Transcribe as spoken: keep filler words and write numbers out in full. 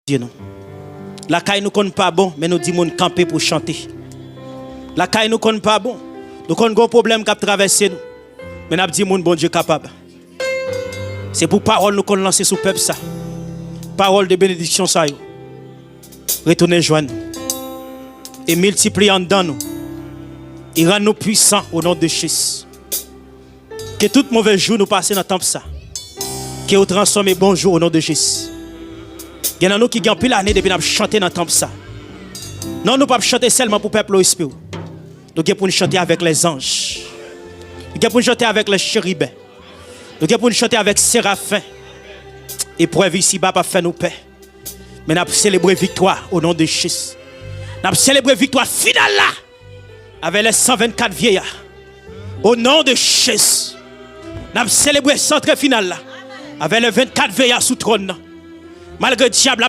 Bondye nou. Lakay nou konn pa bon, men nou di moun kanpe pou chante. Lakay nou konn pa bon, nou konn gon pwoblèm k ap travèse nou, men n ap di moun Bondye kapab. Se pou pawòl nou konn lanse sou pèp sa. Pawòl de benediksyon sa yo retounen jwenn nou e miltipliye anndan nou e rann nou pwisan o non de Jezi. Ke tout move jou nou pase nan tanp sa, ke yo transfòme bon jou o non de Jezi. Gen nan nou ki gen anpil ane depi n ap chante nan tanp sa. Non, nou p ap chante sèlman pou pèp la respè w. Nou gen pou n chante avèk lèzanj. Nou gen pou n chante avèk lècheriben. Nou gen pou n chante avèk serafen. Eprèv isiba p ap fè nou pè. Men n ap selebre viktwa o non de Jezi. N ap selebre viktwa final la avèk lè san vennkat vyeya. O non de Jezi. N ap selebre santre final la avèk lè vennkat vyeya sou twòn nan. Malgre dyab la